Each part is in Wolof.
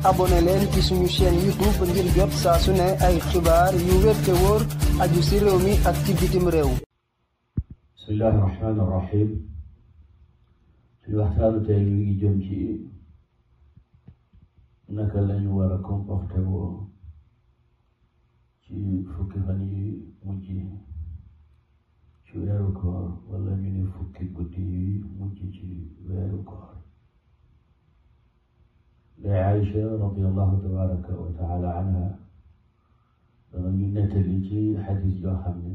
abonné leen ci suñu chaîne YouTube ngir jot saa su ne ay xibaar yu wér te wóor aju ci réew mi ak ci bitim réew. bismillahi rahmaani rahim. suñu waxtaanu tey mi ngi jëm ci naka lañu war a comporté woo ci fukki fan yi mujj ci weeru koor, wala ñu ni fukki guddi yi mujj ci weeru koor. day Aïcha radiyallahu tabaraka wa taala anha dana ñu nettali ci xadis yoo xam ne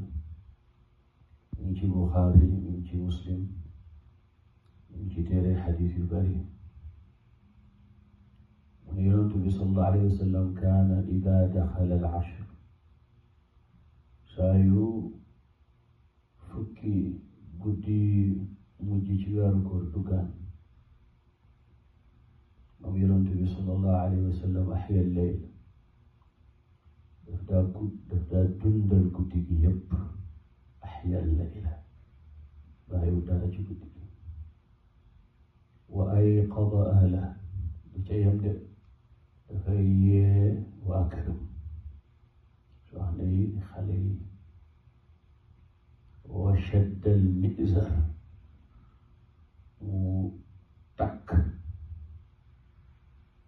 ñu ngi ci Buxaari, ñu ngi ci Muslim, ñu ngi ci téere xadis yu bari. mu ne Yonent bi sallallahu alayhi wa sallam kaana ida daxala al ashr, saa yu fukki guddi mujj ci weeru koor duggaan, moom Yonent bi sallallahu alayhi wa sallam axya leyl, daf daa dundal guddi gi yëpp. axya leyla, bàyyiwu dara ci guddi gi. wa ayqada ahla, du ca yem de, dafay yee waa këram, soxna yi, xale yi. wa shadda al mizar, mu takk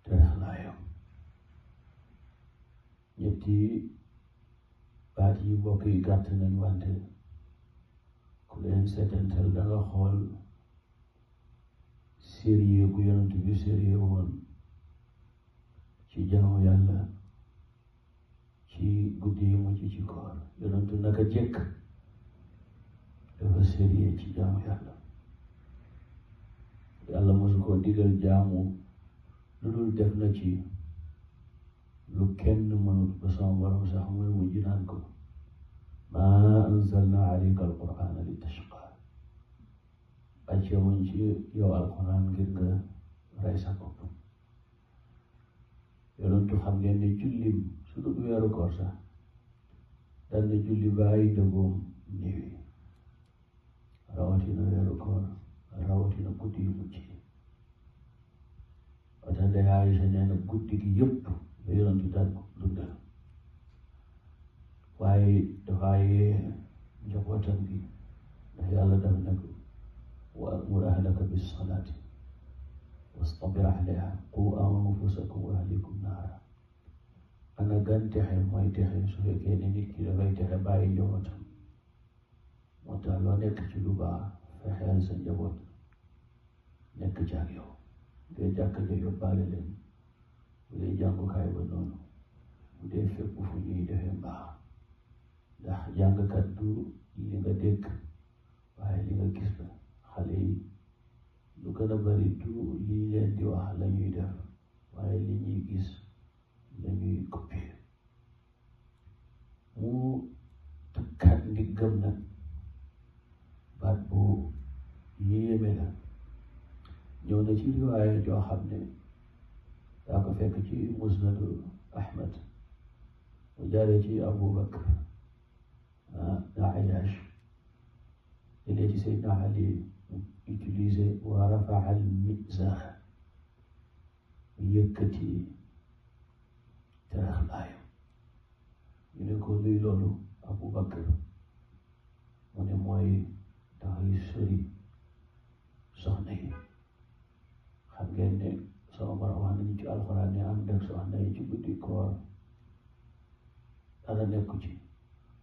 teraxlaayam. ñetti baat yi mbokk yi gàtt nañ, wante ku leen seetantal da nga xool sérieux bu Yonent bi sérieux woon ci jaamu yàlla ci guddi yi mujj ci koor. Yonent naka jekk dafa sérieux ci jaamu yàlla. yàlla mosu ko digal jaamu lu dul def na ci lu kenn mënut ba sama borom sax mooy mujj naan ko maa anzalna alayka alqur'ana li tashqa, bàcce wuñ ci yow alquran ngir nga rey sa bopp. Yonentu xam ngeen ne jullim su dul weeru koor sax dal na julli bàyyi dëggoom néewi, rawatina weeru koor, rawatina guddi yu mujj yi. wata Ndey Aysa nee na guddi gi yëpp la Yonentu daan dundal, waaye dafa yee njabootam gi, ndax yàlla daf ne ko wa amur ahlaka bis-salaati wastabir alayha qu anfusakum wa ahlikum naara. ana gan texe mooy texe su fekkee ne nit ki dafay texe bàyyi njabootam. moo tax loo nekk ci lu baax fexeel sa njaboot nekk ci ak yow. bu dee jàkka ja yóbbaale leen, bu dee jàngukaay ba noonu, bu dee fépp fu ñuy defee mbaax, ndax jàngkat du li nga dégg waaye li nga gis la. xale yi lu gën a bari du li leen di wax la ñuy def waaye li ñuy gis la ñuy copier. mu takkaat ndiggam nag, baat bu yéeme la. ñëw na ci riwaaya joo xam ne daa ko fekk ci musnadu Ahmad, mu jaaree ci Abu Bakr na Ayaash, jëlee ci Seydina Ali, mu utilisé wa rafaa al mizar, mu yëkkati teraxlaayam. ñu ne ko luy loolu Abu Bakr? mu ne mooy dafay sori soxna yi. xam ngeen ne sama borom wax nañu ci alxuraan ne ànd ak soxna yi ci guddi koor dara nekku ci,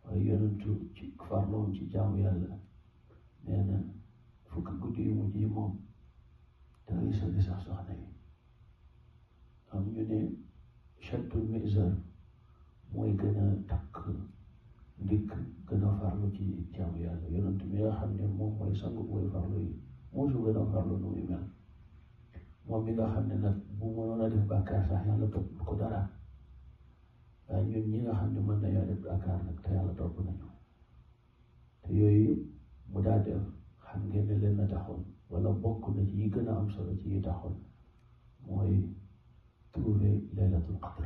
waaye Yonentu ci farloom ci jaamu yàlla nee na fukki guddi yu mujj yi moom dafay sori sax soxna yi. am ñu ne shaddul mizar mooy gën a takk ndigg, gën a farlu ci jaamu yàlla. Yonentu mi nga xam ne moom mooy sangu mooy farlu yi, moo su gën a farlu nu muy mel. moom mi nga xam ne nag bu mënoon a def bàkkaar sax yàlla topp ko dara, waaye ñun ñi nga xam ne mën nañoo def bàkkaar nag te yàlla topp nañu. te yooyu mu daa def, xam ngeen ne leen na taxoon, wala bokk na ci yi gën a am solo ci yi taxoon, mooy trouver laylatul qadr.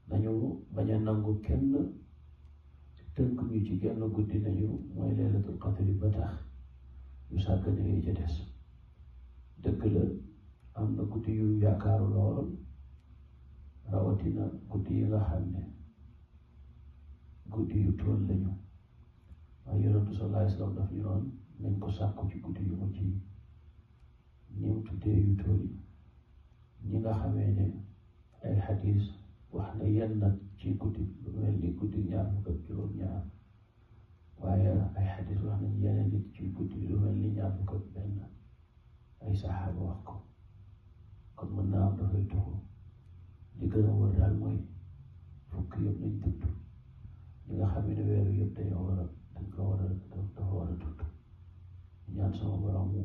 nañu bañ a nangu kenn tënk ñu ci genn guddi nañu mooy laylatul qadr ba tax ñu sàggane yi ca des. dëgg la am na guddi yu yaakaaru lool rawatina guddi yi nga xam ne guddi yu tool lañu waaye yonentu sallallahu alayhi wasallam daf ñu noon nañ ko sàkku ci guddi yu mujj yi ñim tuddee yu tool yi ñi nga xamee ne ay xadis wax na yenn nag ci guddi lu mel ni guddi ñaar fukk ak juróom-ñaar waaye ay xadis wax nañ yeneen nit ci guddi lu mel ni ñaar fukk ak benn ay saxaaba wax ko kon mën naa am dafay tuxu li gën a wër daal mooy fukk yëpp nañ tudd ñi nga xam ne weeru yëpp dafa war a tudd ñaan sama borom mu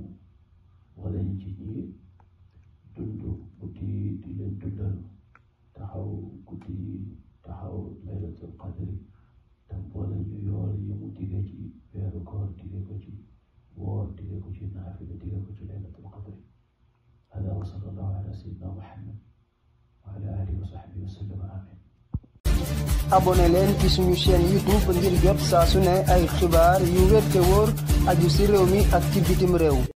wala ñu ci ñi dund guddi yi di leen dundal taxaw guddi yi taxaw laylatul qadri tam boole ñu yool yi mu digee ci weeru koor digee ko ci woor digee ko ci naafila digee ko ci laylatul qadri hada wa sallallahu ala sayyidina muhammad wa ala alihi wa sahbihi wa sallam amin. abonné leen ci suñu chaîne YouTube ngir jot saa su ne ay xibaar yu wér te wóor aju ci réew mi ak ci bitim réew.